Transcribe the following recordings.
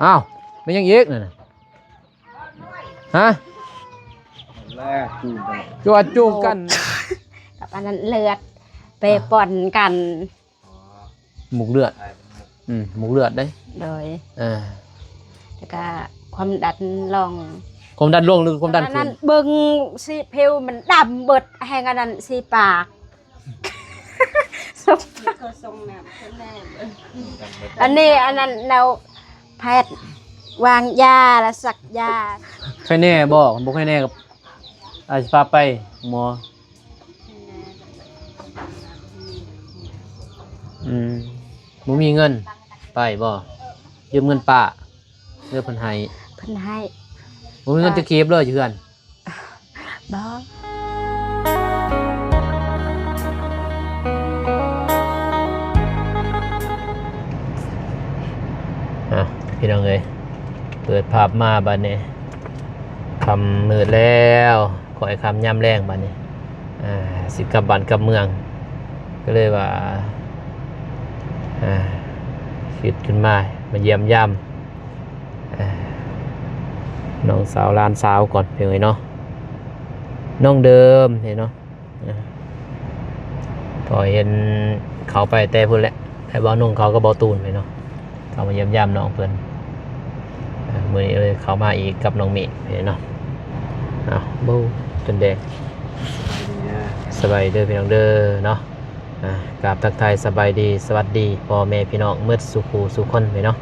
ອ້າວ ແມ່ນຫຍັງອີກນັ້ນນະ? ຮະ? ແລະ ຄືວ່າຈູງກັນ ກັບອັນນັ້ນເລືອດ ໄປປ່ອນກັນ. ໝູກເລືອດ. ອືມ ໝູກເລືອດເດ້. ໂດຍ. ເອີ ແລ້ວກະຄວາມດັນລົງ. ຄວາມດັນລົງ ຫຼືຄວາມດັນຂຶ້ນ? ເບິ່ງສີຜິວມັນດຳເບິດ ແຮງອັນນັ້ນ ສີປາກ. ອັນນີ້ອັນນັ້ນແນວແພດວາງຢາ ແລະ ສັກຢາ. ໄຄແນ່ບໍ່? ຄັນບໍ່ໄຄແນ່ກໍອາດຊິພາໄປໂຮງໝໍ. ອືມ ບໍ່ມີເງິນໄປບໍ່? ຢືມເງິນປ້າ ຫຼືເພິ່ນໃຫ້? ເພິ່ນໃຫ້. ບໍ່ມີເງິນຈັກກີບເລີຍຢູ່ເຮືອນ? ບໍ່. ອ່ະ ພີ່ນ້ອງເອີຍ ເປີດພາບມາບາດນີ້ ຄ່ຳມືດແລ້ວ ຄ່ອຍຄ່ຳຍາມແລງບາດນີ້ ອ່າ ຊິກັບບ້ານກັບເມືອງ ກໍເລີຍວ່າ ອ່າ ຄິດຂຶ້ນມາ ມາຢ້ຽມຢາມ ອ່າ ນ້ອງສາວຫຼານສາວກ່ອນ ເພິ່ນເອີຍເນາະ ນ້ອງເດີມເນາະ. ເອີ ພໍເຫັນເຂົາໄປແຕ່ພຸ້ນແຫຼະ ໄອ້ບ່າວນຸ່ງເຂົາກັບບ່າວຕູນເນາະ ເຂົ້າມາຢ້ຽມຢາມນ້ອງເພິ່ນ. ເອີ ມື້ນີ້ເລີຍເຂົ້າມາອີກກັບນ້ອງເມກເນາະ. ອ້າວ ໂອ້ ຈົນແດງ. ສະບາຍດີເດີພີ່ນ້ອງເດີເນາະ. ອ່າ ກາບທັກທາຍສະບາຍດີ ສະຫວັດດີພໍ່ແມ່ພີ່ນ້ອງໝົດສູ່ຄູ່ສູ່ຄົນເນາະ.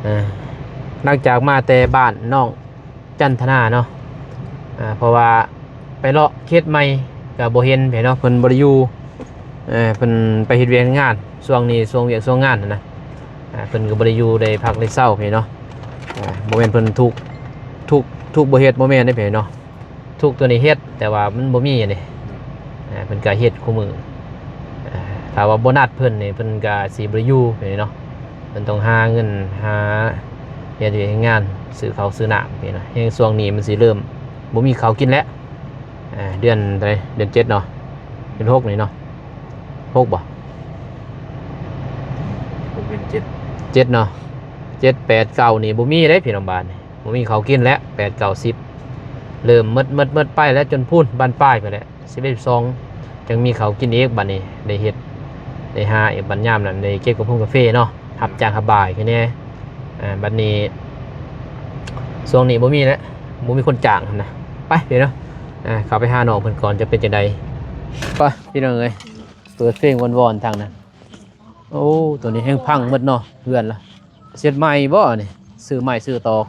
ອ່າ ຫຼັງຈາກມາແຕ່ບ້ານນ້ອງ ຈັນທະນາເນາະ ອ່າ ເພາະວ່າໄປເລາະເຂດໃໝ່ກໍບໍ່ເຫັນເນາະ ເພິ່ນບໍ່ໄດ້ຢູ່ ເອີ ເພິ່ນໄປເຮັດວຽກເຮັດງານ ຊ່ວງນີ້ຊ່ວງວຽກຊ່ວງງານຫັ້ນນະ ອ່າ ເພິ່ນກໍບໍ່ໄດ້ຢູ່ໄດ້ພັກໄດ້ເຊົາເນາະ. ອ່າ ບໍ່ແມ່ນເພິ່ນທຸກ ທຸກ ທຸກບໍ່ເຮັດ ບໍ່ແມ່ນເດ້ເນາະ ທຸກຕົວນີ້ເຮັດ ແຕ່ວ່າມັນບໍ່ມີເດ້ ອ່າ ເພິ່ນກໍເຮັດຄູ່ມື້. ອ່າ ຖ້າວ່າບໍ່ນັດເພິ່ນນີ້ ເພິ່ນກໍຊິບໍ່ໄດ້ຢູ່ເນາະ ເພິ່ນຕ້ອງຫາເງິນ ຫາເຮັດວຽກເຮັດງານ ຊື້ເຂົ້າຊື້ນ້ຳເນາະ. ແຮງຊ່ວງນີ້ມັນຊິເລີ່ມບໍ່ມີເຂົ້າກິນແລ້ວ ອ່າ ເດືອນເທົ່າໃດ? ເດືອນເຈັດເນາະ ເດືອນຫົກນີ້ເນາະ ຫົກບໍ່? ຫົກເດືອນເຈັດ ເຈັດເນາະ ເຈັດ ແປດ ເກົ້ານີ້ບໍ່ມີເດ້ພີ່ນ້ອງ ບາດນີ້ບໍ່ມີເຂົ້າກິນແລ້ວ ແປດ ເກົ້າ ສິບ ເລີ່ມໝົດ ໝົດ ໝົດໄປແລ້ວ ຈົນພຸ້ນບານປາຍໄປແລ້ວ. ສິບເອັດ ສິບສອງ ຈັ່ງມີເຂົ້າກິນອີກ ບາດນີ້ໄດ້ເຮັດໄດ້ຫາອີກ ບາດຍາມນັ້ນໄດ້ເກັບກະພົງກາເຟເນາະ ຮັບຈ້າງຮັບບາຍຄືແນ່. ອ່າ ບາດນີ້ຊ່ວງນີ້ບໍ່ມີແລ້ວ ບໍ່ມີຄົນຈ້າງຫັ້ນນະ. ໄປເດີເນາະ ອ່າ ເຂົ້າໄປຫານ້ອງເພິ່ນກ່ອນ ຈະເປັນຈັ່ງໃດ. ໄປພີ່ນ້ອງເອີຍ ເປີດເພງວອນໆ ທາງນັ້ນ. ໂອ້ ໂຕນີ້ແຮງພັງໝົດເນາະ ເຮືອນລະ ເຮັດໃໝ່ບໍ່ນີ້ ຊື້ໃໝ່ຊື້ຕອກ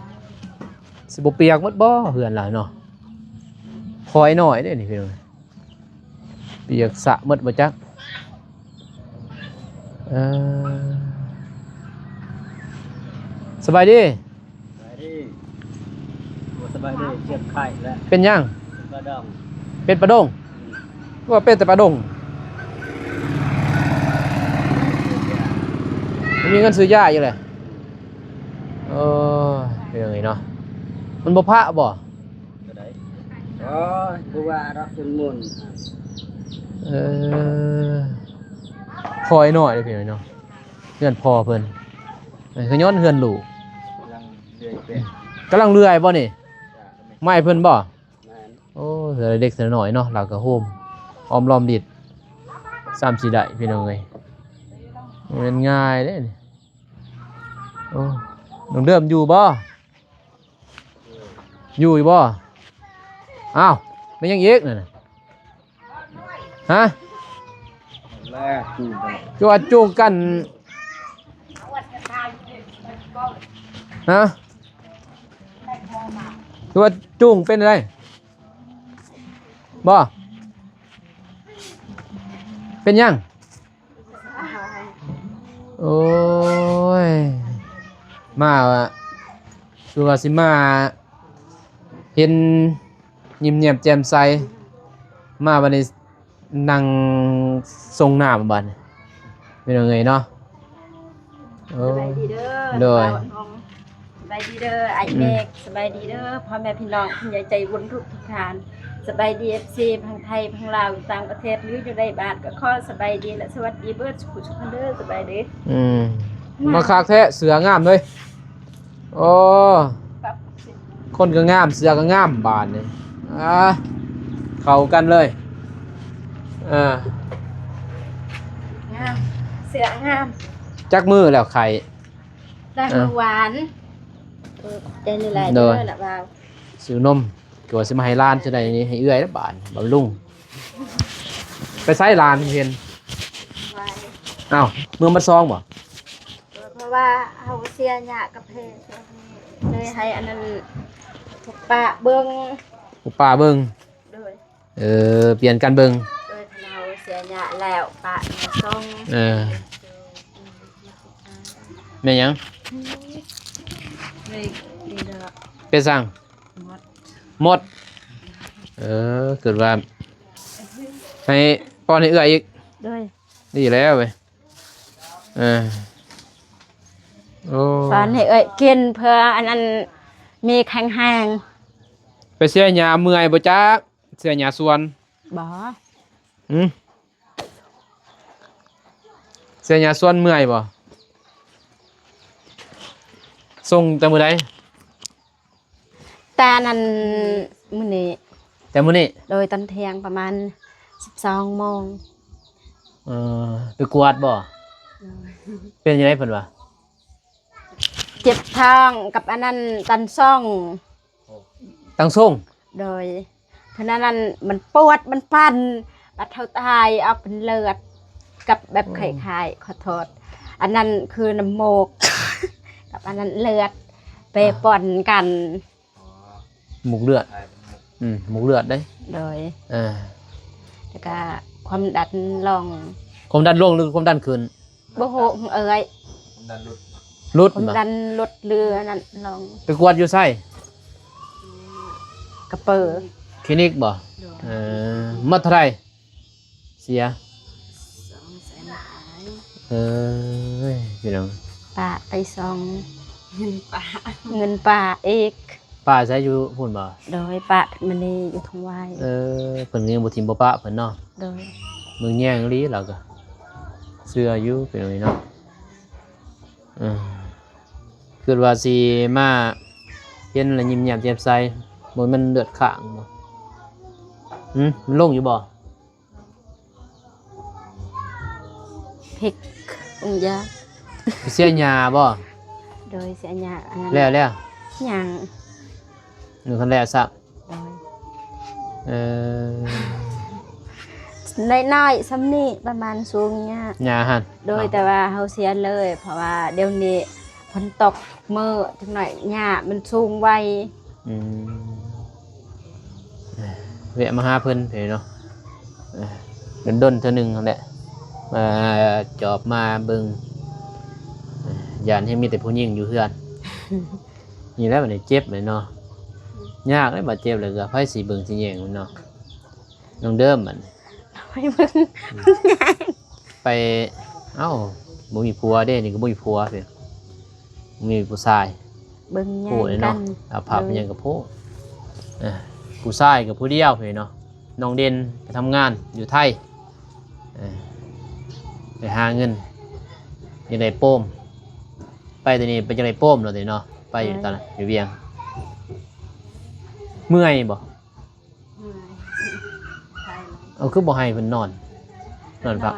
ຊິບໍ່ປຽກໝົດບໍ່ເຮືອນລະເນາະ. ພອຍນ້ອຍເດ້ນີ້ພີ່ນ້ອງ ປຽກສະໝົດບໍ່ຈັກ. ເອີ ສະບາຍດີ ສະບາຍດີ ໂອ້ ສະບາຍດີ ເຈັບໄຂ້ແລ້ວ ເປັນຫຍັງ? ເປັນປະດົງ ເປັນປະດົງ ອືມ ວ່າເປັນແຕ່ປະດົງ ບໍ່ມີເງິນຊື້ຢາຢູ່ແຫຼະ. ໂອ້ຍ ເປັນຫຍັງນີ້ເນາະ ມັນບໍ່ພະບໍ່? ໂອ້ຍ ບໍ່ວ່າດອກ ຈົນໝຸ່ນ. ເອີ ພອຍນ້ອຍເດ້ພີ່ນ້ອງເນາະ ເຮືອນພໍ່ເພິ່ນ ເອີ ກະຍ້ອນເຮືອນລູກ ກຳລັງເລື່ອຍແປ້ນ ກຳລັງເລື່ອຍບໍ່ນີ້? ໄມ້ເພິ່ນບໍ່? ແມ່ນ. ໂອ້ ເທື່ອເລັກເທື່ອນ້ອຍເນາະ ລາວກະໂຮມອ້ອມລ້ອມລິດ ຊ້ຳຊິໄດ້ພີ່ນ້ອງເອີຍ ບໍ່ແມ່ນງ່າຍເດ້ນີ້. ໂອ້ ນ້ອງເດີມຢູ່ບໍ່? ຢູ່ຢູ່ບໍ່? ອ້າວ ແມ່ນຫຍັງອີກນັ້ນນະ? ຮະ? ແລະ ຄືວ່າຈູງກັນ ຮະ? ຄືວ່າຈູງເປັນໃດ? ບໍ່? ເປັນຫຍັງ? ໂອ້ຍ ມາ ຄືວ່າຊິມາເຫັນຍິ້ມແຍ້ມແຈ່ມໃສ ມາບັດນີ້ນັ່ງສົ່ງນ້ຳບັດນີ້ ເປັນຫຍັງເອີຍເນາະ? ໂອ້ ສະບາຍດີເດີ ໂດຍ ສະບາຍດີເດີອ້າຍເມກ ອືມ ສະບາຍດີເດີພໍ່ແມ່ພີ່ນ້ອງ ຜູ້ໃຫຍ່ໃຈບຸນທຸກໆທ່ານ ສະບາຍດີ ເອັຟຊີ ທັງໄທ ທັງລາວ ຢູ່ຕ່າງປະເທດ ຫຼື ຢູ່ໃນບ້ານ ກໍຂໍສະບາຍດີ ແລະ ສະຫວັດດີເບິດສູ່ຜູ້ສູ່ຄົນເດີ ສະບາຍດີ. ອືມ ມາຄັກແທ້ ເສື້ອງາມເລີຍ ໂອ້ ຄົນກໍງາມ ເສື້ອກໍງາມ ບາດນີ້ ອ່າ ເຂົ້າກັນເລີຍ ເອີ ງາມ ເສື້ອງາມ. ຈັກມື້ແລ້ວໄຂ້? ແຕ່ເມື່ອວານ. ເອີ ໃຈຫຼາຍໆ ໂດຍ ເດີລະບ່າວ ຊື້ນົມ ກໍວ່າຊິມາໃຫ້ຫຼານ ຈະໄດ້ນີ້ໃຫ້ເອື້ອຍລະບາດ ບຳລຸງ. ໄປໃສຫຼານເຫັນ? ໄປ ອ້າວ ເມືອງບັດຊອງບໍ່? ເອີ ເພາະວ່າເຮົາເສຍຫຍ້າກັບແພ ເລີຍໃຫ້ອັນນັ້ນ ພວກປ້າເບິ່ງ ພວກປ້າເບິ່ງ. ໂດຍ ເອີ ປ່ຽນກັນເບິ່ງ. ໂດຍ ຄັນເຮົາເສຍຫຍ້າແລ້ວ ປ້າມາສົ່ງ. ເອີ ແມ່ນຫຍັງ? ເປັນຫຍັງ? ໝົດ ໝົດ. ເອີ ຄິດວ່າໃຫ້ປ້ອນໃຫ້ເອື້ອຍອີກ. ໂດຍ ດີແລ້ວເວີຍ. ເອີ ໂອ້ ປ້ອນໃຫ້ເອື້ອຍກິນ ເພື່ອອັນນັ້ນມີແຂງແຮງ. ໄປເສຍຫຍ້າເມື່ອຍບໍ່ຈັກ? ເສຍຫຍ້າສວນ. ບໍ່. ຫື? ເສຍຫຍ້າສວນເມື່ອຍບໍ່? ສົ່ງແຕ່ມື້ໃດ? ແຕ່ນັ້ນ ມື້ນີ້. ແຕ່ມື້ນີ້? ໂດຍ ຕອນທ່ຽງປະມານສິບສອງໂມງ. ເອີ ໄປກວດບໍ່? ໂດຍ ເປັນຈັ່ງໃດເພິ່ນວ່າ? ເຈັບທ້ອງກັບອັນນັ້ນ ຕັນຊ່ອງ. ຕັນຊ່ອງ? ໂດຍ ເພາະນັ້ນມັນປວດ ມັນປັ່ນ ບັດເຮົາຖ່າຍອອກເປັນເລືອດ ກັບແບບ ອືມ ຄ້າຍໆ ຂໍໂທດ ອັນນັ້ນຄືນ້ຳມູກ ກັບອັນນັ້ນເລືອດ ເປ ອ່າ ປ່ອນກັນ. ໝູກເລືອດ. ອືມ ໝູກເລືອດເດ້. ໂດຍ ເອີ ແລ້ວກະຄວາມດັນລົງ. ຄວາມດັນລົງ ຫຼື ຄວາມດັນຂຶ້ນ? ບໍ່ຮູ້ເອີຍ. ຄວາມດັນຫຼຸດ. ຫຼຸດ ຄວາມດັນຫຼຸດ ຫຼື ອັນນັ້ນລົງ. ໄປກວດຢູ່ໃສ? ກະເປີ. ຄລີນິກບໍ່? ໂດຍ ເອີ ໝົດເທົ່າໃດ? ເສຍ ສອງແສນປາຍ. ເອີຍ ພີ່ນ້ອງ ປ້າໄປສ່ອງ ເງິນປ້າ ເງິນປ້າອີກ. ປ້າໃຊ້ຢູ່ພຸ້ນບໍ່? ໂດຍ ປ້າເພິ່ນມານີ້ຢູ່ທົ່ງວາຍ. ເອີ ເພິ່ນຍັງບໍ່ຖິ້ມບໍ່ປະເພິ່ນເນາະ. ໂດຍ ເບິ່ງແຍງອີ່ຫຼີລາວກະເຊື່ອຢູ່ ພີ່ນ້ອງເນາະ. ເອີ ຄິດວ່າຊິມາເຫັນແລ້ວຍິ້ມແຍ້ມແຈ່ມໃສ ບໍ່ແມ່ນເລືອດຄ້າງບໍ່? ຫື? ມັນລົງຢູ່ບໍ່? ພິກ ອົງຢາ ເສຍຫຍ້າບໍ່? ໂດຍ ເສຍຫຍ້າ ອັນນັ້ນ ແລ້ວ ແລ້ວ ຍັງ ຍັງບໍ່ທັນແລ້ວຊ້ຳ. ໂດຍ ເອີ ນ້ອຍໆ ສ່ຳນີ້ ປະມານສູງຫຍ້າ ຫຍ້າຫັ້ນ. ໂດຍ ເນາະ ແຕ່ວ່າເຮົາເສຍເລີຍ ເພາະວ່າດຽວນີ້ຝົນຕົກ ມື້ຈັກໜ້ອຍຫຍ້າມັນສູງໄວ. ອືມ ແວະມາຫາເພິ່ນເດເນາະ ເອີ ດົນໆ ເທື່ອໜຶ່ງຫັ້ນແຫຼະ ມາຈອບມາເບິ່ງ ຢ້ານແຮງມີແຕ່ຜູ້ຍິງຢູ່ເຮືອນ. ນີ້ແຫຼະບັດນີ້ເຈັບແຫຼະເນາະ ຍາກເດ້ ບາດເຈັບແລ້ວກະໃຜຊິເບິ່ງຊິແຍງມັນເນາະ. ນ້ອງເດີມບັດນີ້ ໄປເບິ່ງ ໄປ ເອົ້າ ບໍ່ມີຜົວເດ້ ນີ້ກໍບໍ່ມີຜົວເດ້ ບໍ່ມີຜູ້ຊາຍ ເບິ່ງແຍງກັນເນາະ ອາພັບຫຍັງກໍໂພດ ເອີ ຜູ້ຊາຍກໍຜູ້ດຽວເດ້ເນາະ. ນ້ອງເດັ່ນໄປທຳງານຢູ່ໄທ ເອີ ໄປຫາເງິນ ຢາກໄດ້ໂປມ ໄປແຕ່ນີ້ໄປຢາກໄດ້ໂປມແລ້ວເດ້ເນາະ ໄປຢູ່ຕອນນັ້ນ ຢູ່ວຽງ. ເມື່ອຍບໍ່? ເມື່ອຍ ເອົາ ຄືບໍ່ໃຫ້ເພິ່ນນອນ ນອນພັກ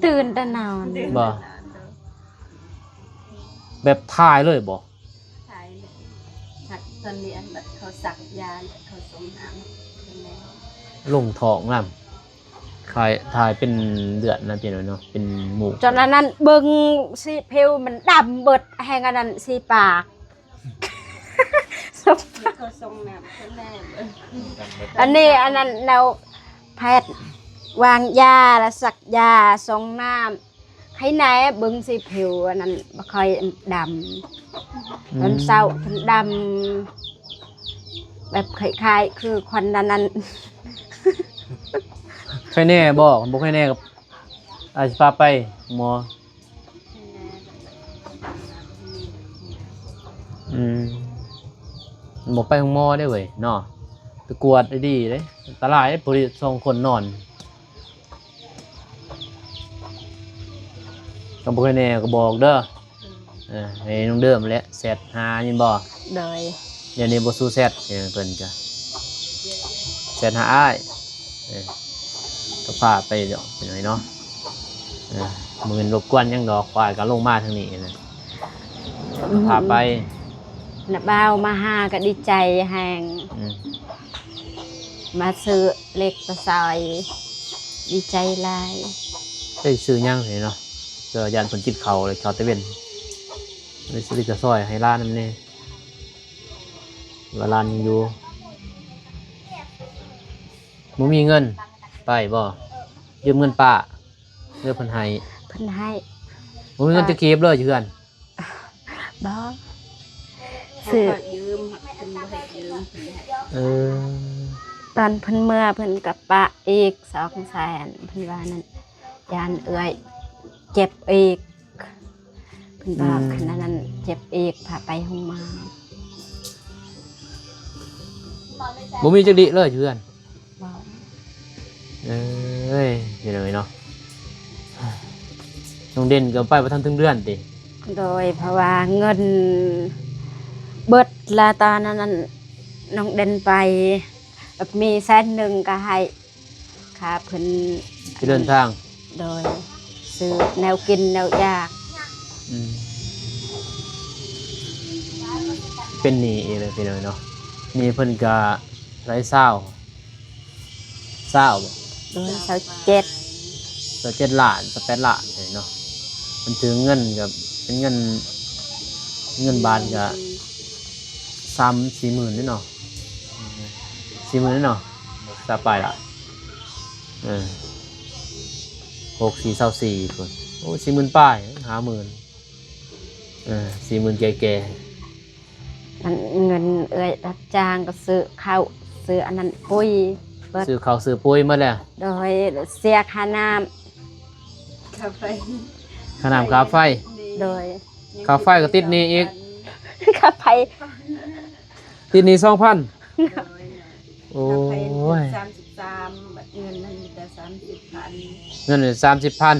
ຕື່ນແຕ່ນອນ ບໍ່ ແບບຖ່າຍເລີຍບໍ່? ຖ່າຍເລີຍ ພັກຕອນນີ້ ອັນ ບັດເຂົາສັກຢາ ເຂົາສົ່ງນ້ຳ ລົງທ້ອງນຳ ຖ່າຍ ຖ່າຍເປັນເລືອດນະ ເປັນເນາະ ເປັນໝູກ ຈົນອັນນັ້ນເບິ່ງສີຜິວມັນດຳເບິດ ແຮງອັນນັ້ນສີປາກ ເຂົາສົ່ງນ້ຳເພິ່ນແນ່. ອັນນີ້ອັນນັ້ນແນວແພດວາງຢາ ແລະ ສັກຢາ ສົ່ງນ້ຳ ໃຫ້ແນ່ ເບິ່ງສີຜິວອັນນັ້ນບໍ່ຄ່ອຍດຳ ອືມ ຕອນເຊົ້າເພິ່ນດຳ ແບບຄ້າຍໆ ຄືຄວັນອັນນັ້ນ. ໄຄແນ່ບໍ່? ຄັນບໍ່ໄຄແນ່ກໍ ອາດຊິພາໄປໂຮງໝໍ. ອືມ ບໍ່ໄປໂຮງໝໍເດ້ເວີຍເນາະ ໄປກວດດີໆເດ້ ອັນຕະລາຍເດ້ ຜູ້ດຽວສອງຄົນນອນ ຄັນບໍ່ໄຄແນ່ກໍບອກເດີ. ເອີ ເອີ ໃຫ້ນ້ອງເດີມແຫຼະແຊັດຫາ ແມ່ນບໍ່? ໂດຍ. ດຽວນີ້ບໍ່ສູ້ແຊັດ ເອີ ເພິ່ນກະແຊັດຫາອ້າຍ ເອີ ກໍພາໄປດອກ ພີ່ນ້ອງເນາະ. ເອີ ບໍ່ແມ່ນລົບກວນຫຍັງດອກ ຄວາຍກໍລົງມາທາງນີ້ນະ ກໍພາໄປ. ນ້າບ່າວມາຫາກໍດີໃຈແຮງ ອືມ ມາຊື້ເຫຼັກມາຊ່ອຍ ດີໃຈຫຼາຍ. ເອີ ຊື້ຫຍັງນີ້ເນາະ ເພື່ອຢ້ານເພິ່ນກິນເຂົ້າແລ້ວ ເຂົ້າແຕ່ເວັນ ເລີຍຊື້ເຫຼັກມາຊ່ອຍໃຫ້ຫຼານນຳແດ່ ວ່າຫຼານຍັງຢູ່. ບໍ່ມີເງິນໄປບໍ່? ຢືມເງິນປ້າ ຫຼືເພິ່ນໃຫ້? ເພິ່ນໃຫ້. ບໍ່ມີເງິນຈັກກີບເລີຍຢູ່ເຮືອນ? ບໍ່ ຊື້ ເຂົາກໍຢືມ ເພິ່ນບໍ່ໃຫ້ຢືມ ເພິ່ນໃຫ້. ເອີ ຕອນເພິ່ນເມືອ ເພິ່ນກໍປະອີກສອງແສນ ເພິ່ນວ່ານັ້ນ ຢ້ານເອື້ອຍເຈັບອີກ ເພິ່ນບອກ ອືມ ຄັນອັນນັ້ນເຈັບອີກ ພາໄປໂຮງໝໍ. ບໍ່ມີຈັກດິເລີຍຢູ່ເຮືອນ? ບໍ່. ເອີຍ ເຮັດຫຍັງເນາະ ນ້ອງເດັ່ນກໍໄປບໍ່ທັນເຖິງເດືອນຕິ? ໂດຍ ເພາະວ່າເງິນເບິດລະ ຕອນນັ້ນນ້ອງເດັ່ນໄປ ແບບມີແສນໜຶ່ງກໍໃຫ້ ຄ່າເພິ່ນ ຊິເດີນທາງ. ໂດຍ ຊື້ແນວກິນແນວຢາກ. ອືມ ເປັນໜີ້ອີກແລ້ວພີ່ນ້ອງເນາະ ໜີ້ເພິ່ນກະເທົ່າໃດ ຊາວ ຊາວບໍ່? ໂດຍ ຊາວເຈັດ ຊາວເຈັດລ້ານ ຊາວແປດລ້ານເນາະ. ມັນຖືເງິນກໍເປັນເງິນ ເງິນບາດກໍສາມສີ່ໝື່ນນີ້ເນາະ ສີ່ໝື່ນນີ້ເນາະ ຊາວປາຍລະ ເອີ ຫົກສີ່ຊາວສີ່ພຸ້ນ. ໂອ້ ສີ່ໝື່ນປາຍ ຫ້າໝື່ນ ເອີ ສີ່ໝື່ນແກ່ໆ. ມັນເງິນເອື້ອຍຮັບຈ້າງກໍຊື້ເຂົ້າ ຊື້ອັນນັ້ນ ປຸ໋ຍເບິດ ຊື້ເຂົ້າຊື້ປຸ໋ຍໝົດແລ້ວ. ໂດຍ ເສຍຄ່ານ້ຳ ຄ່າໄຟ ຄ່ານ້ຳຄ່າໄຟ. ໂດຍ ຄ່າໄຟກໍຕິດໜີ້ອີກ ຄ່າໄຟ ຕິດໜີ້ສອງພັນ. ໂດຍ ໂອ້ຍ ສາມສິບສາມ ບັດເງິນນັ້ນມີແຕ່ສາມສິບພັນ ເງິນສາມສິບພັນ.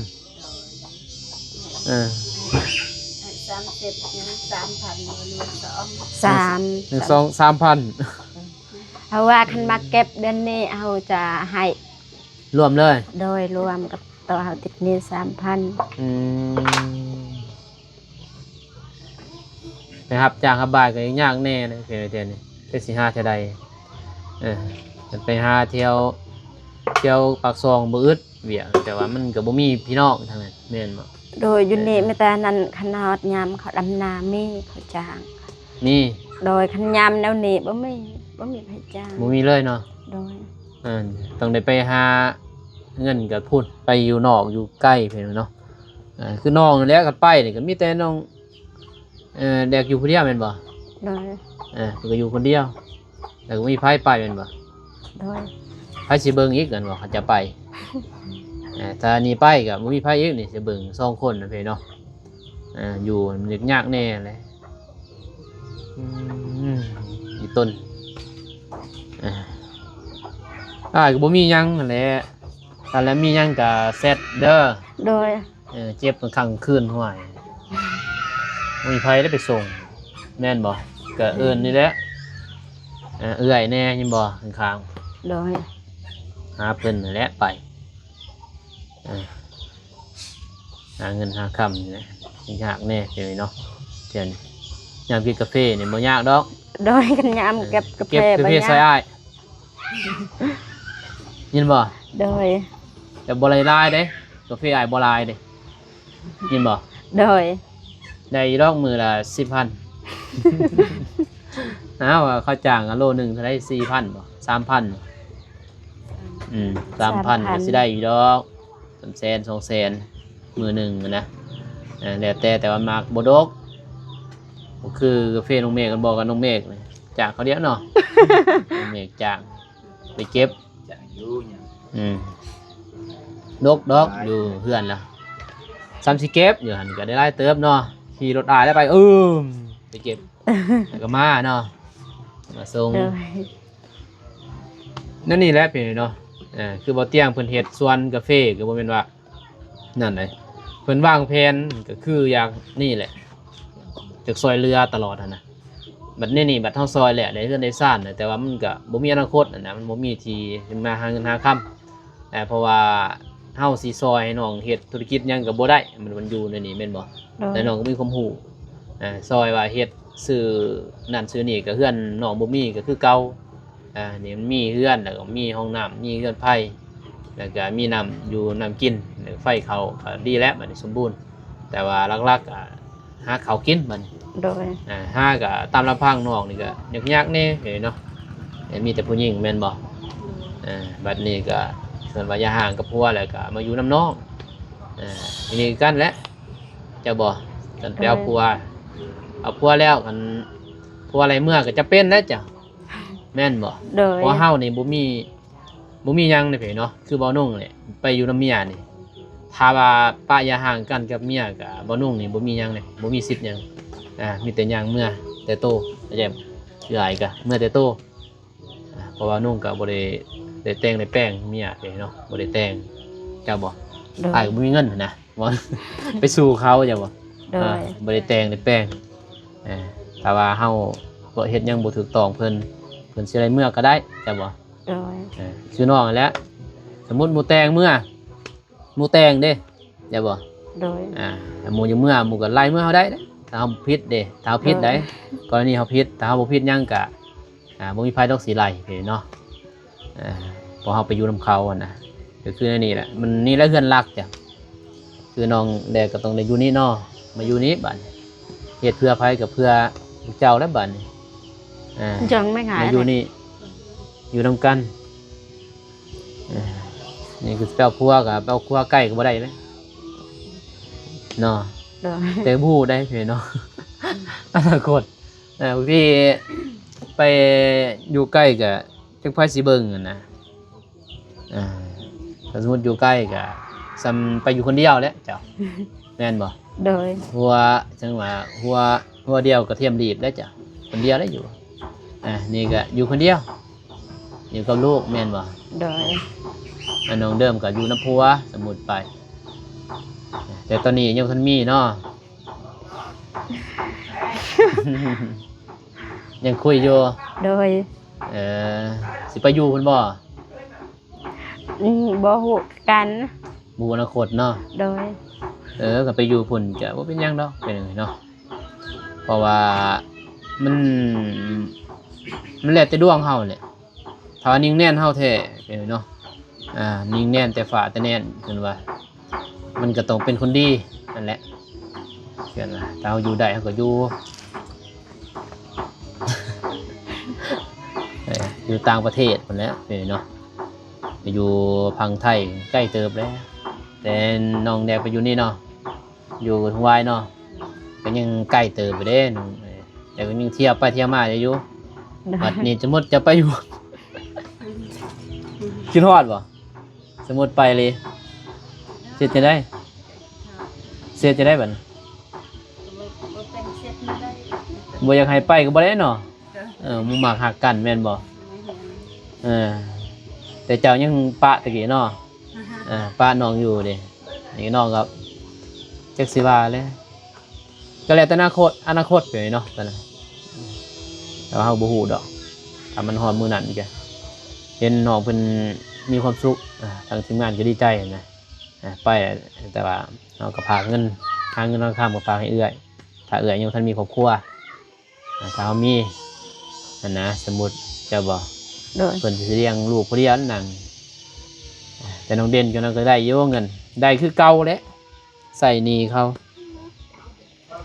ເອີ ໃຫ້ສາມສິບ ຍັງສາມພັນ ເຫຼືອສອງ ສາມ ສອງ ສາມພັນ. ເພາະວ່າຄັນມາເກັບເດືອນນີ້ ເຮົາຈະໃຫ້ລວມເລີຍ. ໂດຍ ລວມກັບໂຕເຮົາຕິດໜີ້ສາມພັນ. ອືມ ໄປຮັບຈ້າງຮັບບາຍກໍຍາກແດ່ເດ້ ເປັນແບບນີ້ ແຕ່ຊິຫາເທື່ອໃດ. ເອີ ໄປຫາທ່ຽວ ທ່ຽວປາກຊ່ອງບໍ່ອຶດວຽກ ແຕ່ວ່າມັນກໍບໍ່ມີພີ່ນ້ອງທາງນັ້ນ ແມ່ນບໍ່? ໂດຍ ຢູ່ນີ້ ເອີ ມີແຕ່ນັ້ນ ຄັນຮອດຍາມເຂົາດຳນາມີເຂົາຈ້າງ ມີ. ໂດຍ ຄັນຍາມແນວນີ້ບໍ່ມີ ບໍ່ມີໃຜຈ້າງ ບໍ່ມີເລີຍເນາະ. ໂດຍ ເອີ ຕ້ອງໄດ້ໄປຫາເງິນກັບພຸ້ນ ໄປຢູ່ນອກຢູ່ໄກພຸ້ນເນາະ. ເອີ ຄືນ້ອງນັ້ນແຫຼະ ຄັນໄປນີ້ກໍມີແຕ່ນ້ອງ ເອີ ແດກຢູ່ຜູ້ດຽວແມ່ນບໍ່? ໂດຍ ເອີ ເພິ່ນກໍຢູ່ຄົນດຽວ ແລ້ວກໍບໍ່ມີໃຜໄປແມ່ນບໍ່? ໂດຍ ໃຜຊິເບິ່ງອີກແມ່ນບໍ່ ຄັນຈະໄປ? ເອີ ຖ້ານີ້ໄປກໍບໍ່ມີໃຜອີກນີ້ຊິເບິ່ງ ສອງຄົນນະເພເນາະ. ເອີ ຢູ່ມັນຍາກແດ່ແຫຼະ. ອືມ ອີຕົນ ເອີ ອ້າຍກໍບໍ່ມີຫຍັງຫັ້ນແຫຼະ ຖ້າລະມີຫຍັງກໍແຊັດເດີ. ໂດຍ ເອີ ເຈັບກາງຄ່ຳກາງຄືນ ຫ້ວຍ ບໍ່ມີໃຜໄດ້ໄປສົ່ງ ແມ່ນບໍ່? ກະເອີ້ນນີ້ແຫຼະ ເອີ ເອື້ອຍແດ່ ເຫັນບໍ່ ຂ້າງໆ. ໂດຍ ຫາເພິ່ນຫັ້ນແຫຼະໄປ ເອີ ຫາເງິນຫາຄຳນີ້ແຫຼະ ຍາກແດ່ເລີຍເນາະ. ເຈົ້ານີ້ ຍາມກິນກາເຟນີ້ບໍ່ຍາກດອກ. ໂດຍ ຄັນຍາມເກັບກາເຟ ເອີ ເກັບກາເຟ ບໍ່ຍາກ ໃສ່ອ້າຍ ຍິນບໍ່? ໂດຍ ແຕ່ບໍ່ໄດ້ຫຼາຍເດ້ ກາເຟອ້າຍບໍ່ຫຼາຍເດ້ ຍິນບໍ່? ໂດຍ ໄດ້ຢູ່ດອກມື້ລະສິບພັນ. ອ້າວ ເຂົາຈ້າງໂລໜຶ່ງເທົ່າໃດ ສີ່ພັນບໍ່ ສາມພັນບໍ່? ອືມ ສາມພັນ ສາມພັນ ກໍຊິໄດ້ຢູ່ດອກ ສາມແສນ ສອງແສນ ມື້ໜຶ່ງນະ. ເອີ ແລ້ວແຕ່ ແຕ່ວ່າໝາກບໍ່ດົກ ບໍ່ຄືກາເຟນ້ອງເມກກັນບໍ່ ກັບນ້ອງເມກນີ້ ຈ້າງເຂົາດຽວເນາະ ນ້ອງເມກຈ້າງໄປເກັບ ຈ້າງຢູ່ຫຍັງ ອືມ ດົກດອກ ຢູ່ເຮືອນລະ ສ່ຳຊິເກັບຢູ່ຫັ້ນ ກໍໄດ້ຫຼາຍເຕີບເນາະ. ຂີ່ລົດອ້າຍແລ້ວໄປ ອືມ ໄປເກັບ ແລ້ວກໍມາເນາະ ມາສົ່ງ. ໂດຍ ແນວນີ້ແຫຼະພີ່ນ້ອງເນາະ ເອີ ຄືບໍ່ຕຽງເພິ່ນເຮັດສວນກາເຟ ກໍບໍ່ແມ່ນວ່ານັ້ນເດ້ ເພິ່ນວາງແຜນກໍຄືຢ່າງນີ້ແຫຼະ ຈາກຊ່ອຍເຫຼືອຕະຫຼອດຫັ້ນນະ. ບັດນີ້ນີ້ ບັດເຮົາຊ່ອຍແລ້ວ ໄດ້ເຮືອນໄດ້ຊານນະ ແຕ່ວ່າມັນກະບໍ່ມີອະນາຄົດຫັ້ນນະ ມັນບໍ່ມີທີ່ມາຫາເງິນຫາຄຳ. ເອີ ເພາະວ່າເຮົາຊິຊ່ອຍໃຫ້ນ້ອງເຮັດທຸລະກິດຫຍັງກະບໍ່ໄດ້ ມັນ ມັນຢູ່ໃນນີ້ແມ່ນບໍ່? ໂດຍ ແລະນ້ອງກະມີຄວາມຮູ້ ເອີ ຊ່ອຍວ່າເຮັດຊື້ນັ້ນຊື້ນີ້ ກະເຮືອນນ້ອງບໍ່ມີກະຄືເກົ່າ. ອ່າ ນີ້ມັນມີເຮືອນ ແລ້ວກໍມີຫ້ອງນ້ຳ ມີເຮືອນໄຟ ແລ້ວກໍມີນ້ຳຢູ່ນ້ຳກິນ ແລ້ວໄຟເຂົ້າກໍດີແລ້ວ ບັດນີ້ສົມບູນ. ແຕ່ວ່າຫຼັກໆ ກໍຫາເຂົ້າກິນບັດນີ້. ໂດຍ ອ່າ ຫາກໍຕາມລຳພັງ ນ້ອງນີ້ກໍຍາກໆແດ່ເນາະ ມີແຕ່ຜູ້ຍິງແມ່ນບໍ່? ອ່າ ບັດນີ້ກໍສ່ວນວ່າຢ່າຮ້າງກັບຜົວແລ້ວກໍມາຢູ່ນຳນ້ອງ. ອ່າ ທີນີ້ຄືກັນແຫຼະ ເຈົ້າບໍ່? ຄັນໄປເອົາຜົວ ເອົາຜົວແລ້ວ ຄັນຜົວໄລ່ເມືອກໍຈຳເປັນແຫຼະເຈົ້າ. ແມ່ນບໍ່? ໂດຍ ເພາະເຮົານີ້ບໍ່ມີ ບໍ່ມີຫຍັງເດ້ເນາະ ຄືບ່າວນຸ່ງນີ້ໄປຢູ່ນຳເມຍນີ້ ຖ້າວ່າປະຢ່າຮ້າງກັນກັບເມຍກະ ບ່າວນຸ່ງນີ້ບໍ່ມີຫຍັງເດ້ ບໍ່ມີສິດຫຍັງ. ອ່າ ມີແຕ່ຍ່າງເມືອແຕ່ໂຕ ເຂົ້າໃຈບໍ່? ເອື້ອຍກະເມືອແຕ່ໂຕ ອ່າ ເພາະວ່ານຸ່ງກະບໍ່ໄດ້ ໄດ້ແຕ່ງໄດ້ແປງເມຍເດ້ເນາະ ບໍ່ໄດ້ແຕ່ງ. ເຈົ້າບໍ່? ໂດຍ ອ້າຍກໍບໍ່ມີເງິນຫັ້ນນະ ບໍ່ ໄປສູ່ເຂົາ ເຈົ້າບໍ່? ໂດຍ ອ່າ ບໍ່ໄດ້ແຕ່ງໄດ້ແປງ. ເອີ ຖ້າວ່າເຮົາເຮັດຫຍັງບໍ່ຖືກຕ້ອງເພິ່ນ ເພິ່ນຊິໄລ່ເມືອກໍໄດ້ ເຈົ້າບໍ່? ໂດຍ ເອີ ຄືນ້ອງຫັ້ນແຫຼະ ສົມມຸດໝູ່ແຕ່ງເມືອ ໝູ່ແຕ່ງເດ້ ເຈົ້າບໍ່? ໂດຍ ອ່າ ຖ້າໝູ່ຢາກເມືອ ໝູ່ກໍໄລ່ເມືອເຮົາໄດ້ເດ້ ຖ້າເຮົາຜິດເດ້ ຖ້າເຮົາຜິດໄດ໋ ໂດຍ ກໍລະນີເຮົາຜິດ ຖ້າເຮົາບໍ່ຜິດຫຍັງກະ ອ່າ ບໍ່ມີໃຜດອກຊິໄລ່ເນາະ. ອ່າ ເພາະເຮົາໄປຢູ່ນຳເຂົາຫັ້ນນະ ກໍຄືໃນນີ້ແຫຼະ ມັນ ນີ້ແຫຼະເຮືອນຫຼັກຈ້ະ ຄືນ້ອງແດກກໍຕ້ອງໄດ້ຢູ່ນີ້ເນາະ ມາຢູ່ນີ້ບາດນີ້ ເຮັດເພື່ອໃຜກໍເພື່ອເຈົ້າແຫຼະບາດນີ້. ອ່າ ຍັງໄມ່ຂາຍ ມາຢູ່ນີ້ ຢູ່ນຳກັນ. ອ່າ ນີ້ຄືແປວຄົວ ກໍແປວຄົວໃກ້ກໍບໍ່ໄດ້ເດ້ເນາະ. ໂດຍ ແຕ່ບໍ່ຮູ້ໄດ໋ເນາະ ອະນາຄົດ. ເອີ ບາງທີໄປຢູ່ໃກ້ກະຈັກໃຜຊິເບິ່ງຫັ້ນນະ. ເອີ ຖ້າສົມມຸດຢູ່ໃກ້ກະສ່ຳໄປຢູ່ຄົນດຽວແຫຼະເຈົ້າ ແມ່ນບໍ່? ໂດຍ ຫົວ ຈັ່ງວ່າຫົວ ຫົວດຽວກະທຽມດີບແຫຼະເຈົ້າ ຄົນດຽວແຫຼະຢູ່. ອ່າ ນີ້ກະຢູ່ຄົນດຽວ ຢູ່ກັບລູກແມ່ນບໍ່? ໂດຍ ອ່າ ນ້ອງເດີມກະຢູ່ນຳຜົວ ສົມມຸດໄປ ແຕ່ຕອນນີ້ຍັງບໍ່ທັນມີເນາະ. ຍັງຄຸຍຢູ່ ໂດຍ ເອີ ຊິໄປຢູ່ພຸ້ນບໍ່? ອືມ ບໍ່ຮູ້ຄືກັນ ບໍ່ຮູ້ອະນາຄົດເນາະ. ໂດຍ ເອີ ຄັນໄປຢູ່ພຸ້ນກະບໍ່ເປັນຫຍັງດອກ ເປັນຫຍັງເນາະ ເພາະວ່າມັນ ມັນແລ້ວແຕ່ດວງເຮົາແຫຼະ. ຖ້າວ່ານິ່ງແໜ້ນເຮົາແທ້ເນາະ ອ່າ ນິ່ງແໜ້ນແຕ່ຟ້າແຕ່ແໜ້ນ ເພິ່ນວ່າ ມັນກໍຕ້ອງເປັນຄົນດີຫັ້ນແຫຼະ ເພິ່ນວ່າ ຖ້າເຮົາຢູ່ໄດ້ເຮົາກໍຢູ່ ເອີ ຢູ່ຕ່າງປະເທດພຸ້ນແຫຼະເນາະ ໄປຢູ່ຝັ່ງໄທໄກເຕີບແລ້ວ ແຕ່ນ້ອງແດກໄປຢູ່ນີ້ເນາະ ຢູ່ຫວາຍເນາະ ກໍຍັງໄກເຕີບຢູ່ເດ້ນ້ອງ ແຕ່ກໍຍັງທ່ຽວໄປທ່ຽວມາໄດ້ຢູ່. ໂດຍ ບັດນີ້ສົມມຸດຈະໄປຢູ່ ຄິດຮອດບໍ່? ສົມມຸດໄປເລີຍ ເຮັດຈັ່ງໃດ? ເຮັດຈັ່ງໃດບັດນີ້? ບໍ່ຢາກໃຫ້ໄປກໍບໍ່ໄດ້ເນາະ. ເອີ ໝູ່ມັກຮັກກັນແມ່ນບໍ່? ເອີ ແຕ່ເຈົ້າຍັງປະຕະກີ້ເນາະ ເອີ ປະນ້ອງຢູ່ເດ້. ນີ້ນ້ອງກໍຈັກຊິວ່າແຫຼະ ກໍແລ້ວແຕ່ອະນາຄົດ ອະນາຄົດໄປເນາະ ຕອນນັ້ນ ແຕ່ວ່າເຮົາບໍ່ຮູ້ດອກ ຖ້າມັນຮອດມື້ນັ້ນກະ ເຫັນນ້ອງເພິ່ນມີຄວາມສຸກ ອ່າ ທາງທີມງານກໍດີໃຈນະ ອ່າ ໄປ ແຕ່ວ່າເຮົາກໍຝາກເງິນ ຫາເງິນຫາຄຳກໍຝາກໃຫ້ເອື້ອຍ ຖ້າເອື້ອຍຍັງບໍ່ທັນມີຄອບຄົວ. ອ່າ ຖ້າເຮົາມີຫັ້ນນະ ສົມມຸດ ເຈົ້າບໍ່? ໂດຍ ເພິ່ນຊິລ້ຽງລູກຜູ້ດຽວນັ້ນ ແຕ່ນ້ອງເດັ່ນກໍ ນ້ອງກໍໄດ້ຢູ່ເງິນ ໄດ້ຄືເກົ່າແຫຼະ ໃຊ້ໜີ້ເຂົາ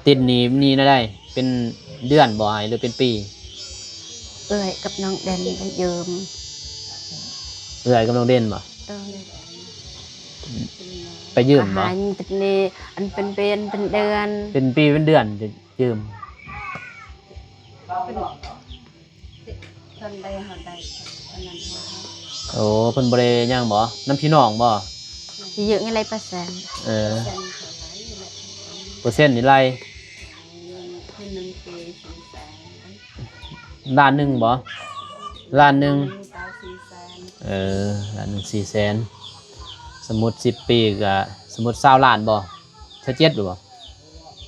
ຕິດໜີ້ ໜີ້ແນວໃດ ເປັນເດືອນບໍ່ອ້າຍ ຫຼືເປັນປີ? ເອື້ອຍກັບນ້ອງເດັ່ນໄດ້ຢືມ ເອື້ອຍກັບນ້ອງເດັ່ນບໍ່? ໂດຍ ໄປຢືມບໍ່? ອັນເປັນເດືອນ ເປັນຢືມ ເພິ່ນໄດ້ ເຮົາໄດ້ ອັນນັ້ນເຮົາ ໂອ້ ເພິ່ນບໍ່ໄດ້ຫຍັງບໍ່? ນຳພີ່ນ້ອງບໍ່? ເຍອະໄງ ໄລ່ເປີເຊັນ ເອີ ເປີເຊັນນີ້ໄລ່ ຄືໜຶ່ງປີສີ່ແສນ ລ້ານໜຶ່ງບໍ່? ລ້ານໜຶ່ງ ລ້ານໜຶ່ງສີ່ແສນ ເອີ ລ້ານໜຶ່ງສີ່ແສນ ສົມມຸດສິບປີກະ ສົມມຸດຊາວລ້ານບໍ່? ຊາວເຈັດຫຼືບໍ່?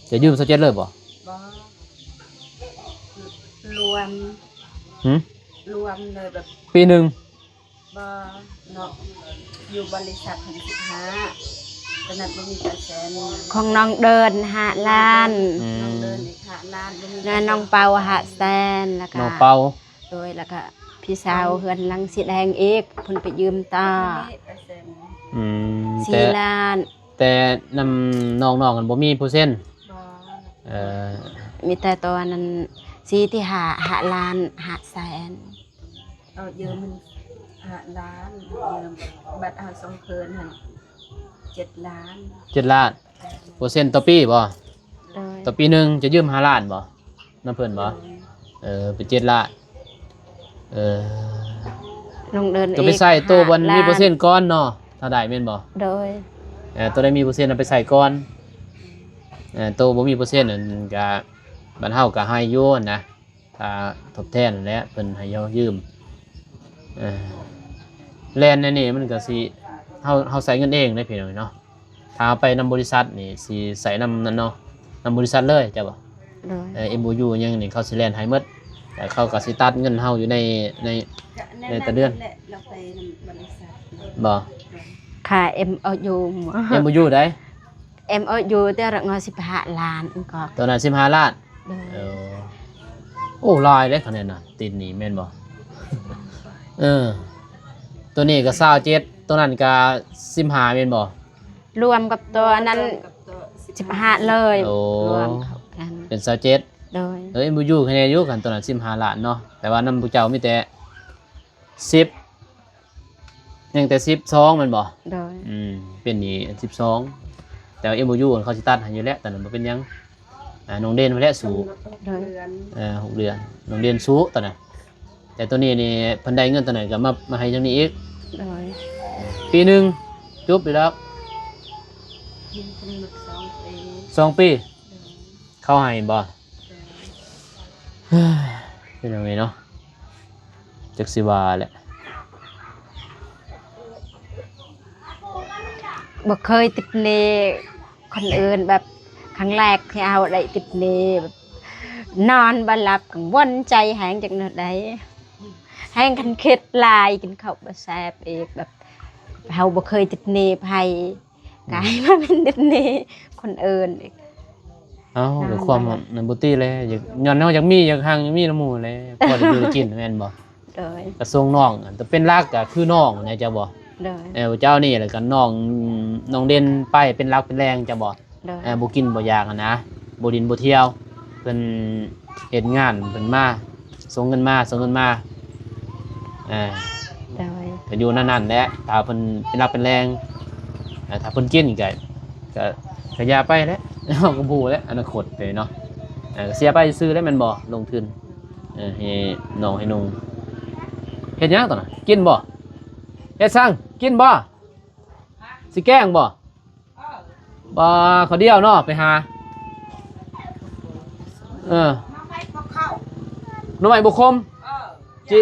ຈະຢືມຊາວເຈັດເລີຍບໍ່? ບໍ່ ລວມ ຫືມ? ລວມເລີຍແບບ ປີໜຶ່ງ ບໍ່ເນາະ ຢູ່ບໍລິສັດຫັ້ນສິບຫ້າ ຕອນນັ້ນບໍ່ມີກະແສນ ຂອງນ້ອງເດີນຫ້າລ້ານ ອືມ ນ້ອງເດີນອີກຫ້າລ້ານ ບໍ່ມີ ແລະ ກະແສນ ນ້ອງເປົາຫ້າແສນ ແລ້ວກະ ນ້ອງເປົາ ໂດຍ ແລ້ວກະພີ່ສາວເຮືອນຫຼັງສີແດງອີກ ເພິ່ນໄປຢືມຕໍ່ ກະແສນ ອືມ ສີ່ລ້ານ ແຕ່ນຳນ້ອງໆ ຫັ້ນບໍ່ມີເປີເຊັນ ບໍ່ ເອີ ມີແຕ່ຕອນນັ້ນ ສີ່ທີ່ຫ້າ ຫ້າລ້ານຫ້າແສນ ເອົາຢືມມັນຫ້າລ້ານ ຢືມ ບັດເຮົາສອງເພິ່ນຫັ້ນເຈັດລ້ານ ເຈັດລ້ານ ເປີເຊັນຕໍ່ປີບໍ່? ໂດຍ ຕໍ່ປີໜຶ່ງຈະຢືມຫ້າລ້ານບໍ່? ນຳເພິ່ນບໍ່? ໂດຍ ເອີ ເປັນເຈັດລ້ານ ເອີ ນ້ອງເດີນ ກໍໄປໃຊ້ໂຕບ່ອນມີເປີເຊັນກ່ອນເນາະ ຖ້າໄດ້ແມ່ນບໍ່? ໂດຍ ເອີ ໂຕໃດມີເປີເຊັນເອົາໄປໃຊ້ກ່ອນ ເອີ ໂຕບໍ່ມີເປີເຊັນນັ້ນກະ ບ້ານເຮົາກະໃຫ້ຢູ່ຫັ້ນນະ ຄ່າທົດແທນຫັ້ນແຫຼະ ເພິ່ນໃຫ້ເຮົາຢືມ ເອີ ແລ່ນໃນນີ້ມັນກະຊິ ເຮົາ ເຮົາໃຊ້ເງິນເອງເດ້ພີ່ນ້ອງເນາະ ຖ້າເຮົາໄປນຳບໍລິສັດນີ້ຊິໃຊ້ນຳນັ້ນເນາະ ນຳບໍລິສັດເລີຍ ເຈົ້າບໍ່? ໂດຍ ເອີ ເອັມໂອຢູ ຫຍັງນີ້ເຂົາຊິແລ່ນໃຫ້ໝົດ ແລ້ວເຂົາກໍຊິຕັດເງິນເຮົາຢູ່ໃນ ໃນ ໃນແຕ່ເດືອນ ແລະ ເຮົາໄປນຳບໍລິສັດ ບໍ່? ໂດຍ ຄ່າເອັມໂອຢູ ເອັມໂອຢູໃດ? ເອັມໂອຢູ ແຕ່ລະງໍສິບຫ້າລ້ານກໍ ຕອນນັ້ນສິບຫ້າລ້ານ ໂດຍ ເອີ ໂອ້ ຫຼາຍເດ້ຄະແນນນະ ຕິດໜີ້ແມ່ນບໍ່? ເອີ ໂຕນີ້ກໍຊາວເຈັດ ໂຕນັ້ນກໍສິບຫ້າແມ່ນບໍ່? ລວມກັບໂຕອັນນັ້ນ ລວມກັບໂຕສິບຫ້າເລີຍ ໂອ້ ລວມເຂົ້າກັນເປັນຊາວເຈັດ ໂດຍ ເອີ ເອັມໂອຢູຄະແນນຢູ່ ຄັນໂຕນັ້ນສິບຫ້າລ້ານເນາະ ແຕ່ວ່ານຳພວກເຈົ້າມີແຕ່ສິບ ຍັງແຕ່ສິບສອງແມ່ນບໍ່? ໂດຍ ອືມ ເປັນໜີ້ສິບສອງ ແຕ່ວ່າເອັມໂອຢູເຂົາຊິຕັດໃຫ້ຢູ່ແລ້ວ ຕອນນັ້ນບໍ່ເປັນຫຍັງ ອ່າ ນ້ອງເດນໄປແລ້ວສູ່ ໂດຍ ເອີ ຫົກເດືອນ ນ້ອງເດນສູ້ຕອນນັ້ນ ແຕ່ໂຕນີ້ນີ້ເພິ່ນໄດ້ເງິນຕອນນັ້ນກໍມາ ມາໃຫ້ທາງນີ້ອີກ ໂດຍ ປີໜຶ່ງຈົບຢູ່ແລ້ວ ສອງປີ ສອງປີ ໂດຍ ເຂົາໃຫ້ບໍ່? ເປັນຫຍັງນີ້ເນາະ ຈັກຊິວ່າແຫຼະ ບໍ່ເຄີຍຕິດໜີ້ຄົນອື່ນ ແບບຄັ້ງແລກທີ່ເຮົາໄດ້ຕິດໜີ້ ແບບນອນບໍ່ຫຼັບ ກັງວົນໃຈແຮງ ຈັກແນວໃດ ແຮງຄັນຄິດຫຼາຍ ກິນເຂົ້າບໍ່ແຊບອີກ ແບບເຮົາບໍ່ເຄີຍຕິດໜີ້ໃຜ ກາຍມາເປັນເດັດເນຄົນອື່ນອີກ. ເອົ້າ ກໍຄວາມນັ້ນບໍ່ຕິແລະ ຢາກ ຍ້ອນເຮົາຢາກມີ ຢາກຮັ່ງ ຢາກມີນຳໝູ່ແລະ ພໍໄດ້ຢູ່ໄດ້ກິນແມ່ນບໍ່? ໂດຍ ກະສົ່ງນ້ອງ ອັນເປັນຫຼັກກະຄືນ້ອງນະ ເຈົ້າບໍ່? ໂດຍ ເອີ ເຈົ້ານີ້ ແລ້ວກະນ້ອງ ນ້ອງເດັ່ນໄປເປັນຫຼັກເປັນແຫຼ່ງ ເຈົ້າບໍ່? ໂດຍ ເອີ ບໍ່ກິນບໍ່ຢາກຫັ້ນນະ ບໍ່ຫຼິ້ນບໍ່ທ່ຽວ ເພິ່ນເຮັດງານ ເພິ່ນມາ ສົ່ງເງິນມາ ສົ່ງເງິນມາ ເອີ ໂດຍ ກະຢູ່ນັ້ນໆແຫຼະ ຖ້າເພິ່ນເປັນຫຼັກເປັນແຫຼ່ງ ເອີ ຖ້າເພິ່ນກິນກະ ກະ ກະຢ່າໄປແຫຼະ ເຮົາກະບໍ່ຮູ້ແຫຼະ ອະນາຄົດເດ້ເນາະ ເອີ ກະເສຍໄປຊື່ໆແຫຼະແມ່ນບໍ່? ລົງທຶນ ເອີ ໃຫ້ນ້ອງໃຫ້ນຸ່ງ ເຮັດຫຍັງຕອນນັ້ນ? ກິນບໍ່? ເຮັດສັງ? ກິນບໍ່? ຊິແກງບໍ່? ບໍ່ ເຂົ້າດຽວເນາະ ໄປຫາ ເອີ ໜໍ່ໄມ້ບໍ່ເຂົ້າ ໜໍ່ໄມ້ບໍ່ຂົມ ເອີ ຈິ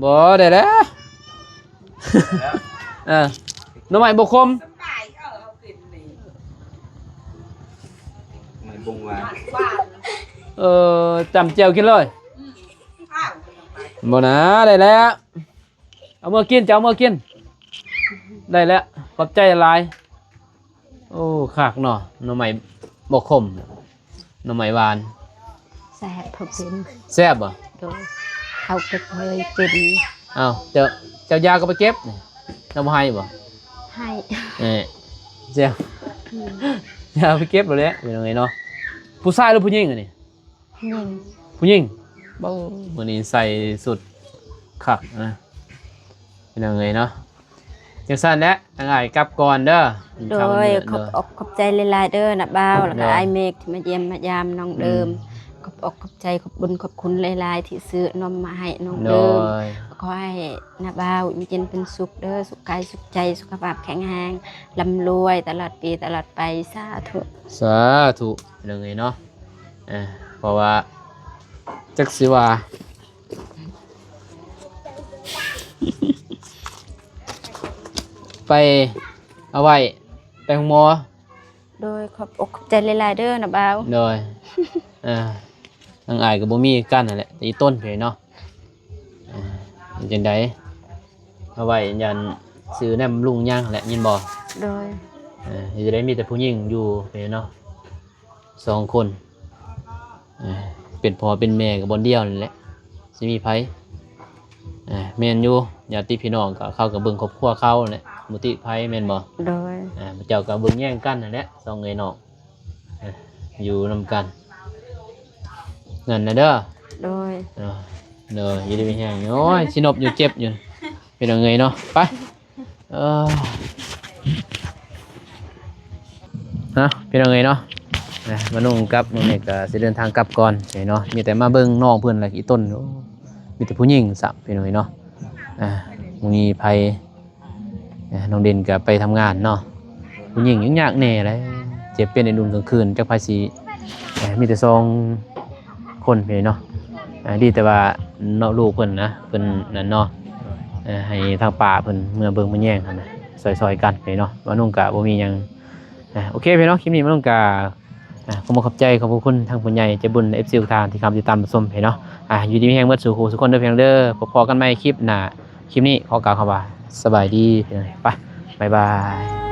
ບໍ່ ໄດ້ແລ້ວ ເອີ ໜໍ່ໄມ້ບໍ່ຂົມ ສະບາຍ ເອີ ເຮົາກິນນີ້ ໄມ້ບົງຫວານ ເອີ ຈ້ຳແຈ່ວກິນເລີຍ ອືມ ອ້າວ ບໍ່ນາ ໄດ້ແລ້ວ. ເອົາເມືອກິນ ເຈົ້າເອົາເມືອກິນ ໄດ້ແລ້ວ ຂອບໃຈຫຼາຍ. ໂອ້ ຄັກເນາະ ໜໍ່ໄມ້ບໍ່ຂົມ ໜໍ່ໄມ້ຫວານ ແຊບ ເຂົາກິນ ແຊບບໍ່? ໂດຍ ເຂົາເກັບເລີຍກິນ. ອ້າວ ເຈົ້າ ເຈົ້າຢາກກໍໄປເກັບ ເຈົ້າບໍ່ໃຫ້ບໍ່? ໃຫ້ ເອີ ແຊບ ອືມ ຢາກໄປເກັບໂລດແຫຼະ ເປັນຫຍັງເນາະ. ຜູ້ຊາຍຫຼືຜູ້ຍິງອັນນີ້? ຜູ້ຍິງ ຜູ້ຍິງ ເບິ່ງ ມື້ນີ້ໃສ່ຊຸດຄັກນະ ພີ່ນ້ອງເອີຍເນາະ. ຈັ່ງຊັ້ນແຫຼະ ທາງອ້າຍກັບກ່ອນເດີ. ໂດຍ ຂອບອົກຂອບໃຈຫຼາຍໆເດີ ນ້າບ່າວ ແລ້ວກະ ໂດຍ ອ້າຍເມກທີ່ມາຢ້ຽມມາຢາມນ້ອງເດີມ. ອືມ ຂອບອົກຂອບໃຈ ຂອບບຸນຂອບຄຸນຫຼາຍໆ ທີ່ຊື້ນົມມາໃຫ້ນ້ອງເດີມ. ໂດຍ ຂໍໃຫ້ນ້າບ່າວຢູ່ເຢັນເປັນສຸກເດີ ສຸກກາຍສຸກໃຈ ສຸຂະພາບແຂງແຮງ ລ່ຳລວຍຕະຫຼອດປີຕະຫຼອດໄປ ສາທຸ ສາທຸ ພີ່ນ້ອງເອີຍເນາະ. ເອີ ເພາະວ່າ ຈັກຊິວ່າ ໄປ ເອົາໄວ້ ໄປໂຮງໝໍ. ໂດຍ ຂອບອົກຂອບໃຈຫຼາຍໆເດີ ນ້າບ່າວ. ໂດຍ ເອີ ທາງອ້າຍກໍບໍ່ມີຄືກັນຫັ້ນແຫຼະ ແຕ່ອີ່ຕົນເພິ່ນເນາະ. ເອີ ເປັນຈັ່ງໃດ ເອົາໄວ້ຢ້ານຊື້ແນວບຳລຸງຫຍັງແຫຼະ ຍິນບໍ່? ໂດຍ ເອີ ເຮັດຈັ່ງໃດ ມີແຕ່ຜູ້ຍິງຢູ່ເພິ່ນເນາະ ສອງຄົນ. ເອີ ເປັນພໍ່ເປັນແມ່ກໍບ່ອນດຽວນີ້ແຫຼະ ຊິມີໃຜ? ເອີ ແມ່ນຢູ່ ຍາດຕິພີ່ນ້ອງກໍ ເຂົາກໍເບິ່ງຄອບຄົວເຂົາແຫຼະ ບໍ່ຕິໃຜແມ່ນບໍ່? ໂດຍ ເອີ ເຈົ້າກໍເບິ່ງແຍງກັນຫັ້ນແຫຼະ ສອງເອື້ອຍນ້ອງ ເອີ ຢູ່ນຳກັນ ນັ້ນນະເດີ. ໂດຍ ເອີ ເດີ ຢູ່ດີມີແຮງ. ໂອ້ຍ ຊິນົບຢູ່ ເຈັບຢູ່ ເປັນຫຍັງເອີຍເນາະ ໄປ. ເອີ ເນາະ ພີ່ນ້ອງເອີຍເນາະ ເອີ ມານຸ່ງກັບມື້ນີ້ກໍຊິເດີນທາງກັບກ່ອນເນາະ. ມີແຕ່ມາເບິ່ງນ້ອງເພິ່ນ ແລະ ອີ່ຕົນ ໂອ້ ມີແຕ່ຜູ້ຍິງຊ້ຳ ພີ່ນ້ອງເອີຍເນາະ. ເອີ ບໍ່ມີໃຜ ເອີ ນ້ອງເດັ່ນກໍໄປທຳງານເນາະ. ຜູ້ຍິງຍັງຍາກແດ່ແຫຼະ ເຈັບເປັນໄດ້ດຸ່ມກາງຄືນ ຈັກໃຜຊິ ເອີ ມີແຕ່ສອງຄົນເນາະ. ເອີ ດີແຕ່ວ່າເນາະ ລູກເພິ່ນນະ ເພິ່ນນັ້ນເນາະ ເອີ ໃຫ້ທາງປ້າເພິ່ນເມືອເບິ່ງມາແຍງຫັ້ນນະ ຊ່ອຍໆກັນເນາະ. ວ່ານຸ່ງກະບໍ່ມີຫຍັງ ເອີ ໂອເຄເນາະ. ຄລິບນີ້ມານຸ່ງກະ ເອີ ຂໍຂອບໃຈ ຂອບພະຄຸນທາງຜູ້ໃຫຍ່ໃຈບຸນ ເອັຟຊີ ທຸກທ່ານທີ່ເຂົ້າມາຕິດຕາມຮັບຊົມເນາະ. ອ່າ ຢູ່ດີມີແຮງເບິດສູ່ຄູ່ສູ່ຄົນເດີ ພີ່ນ້ອງເດີ. ພົບພໍ້ກັນໃໝ່ຄລິບໜ້າ. ຄລິບນີ້ຂໍກ່າວຄຳວ່າ ສະບາຍດີ ພີ່ນ້ອງ. ໄປ ບາຍບາຍ.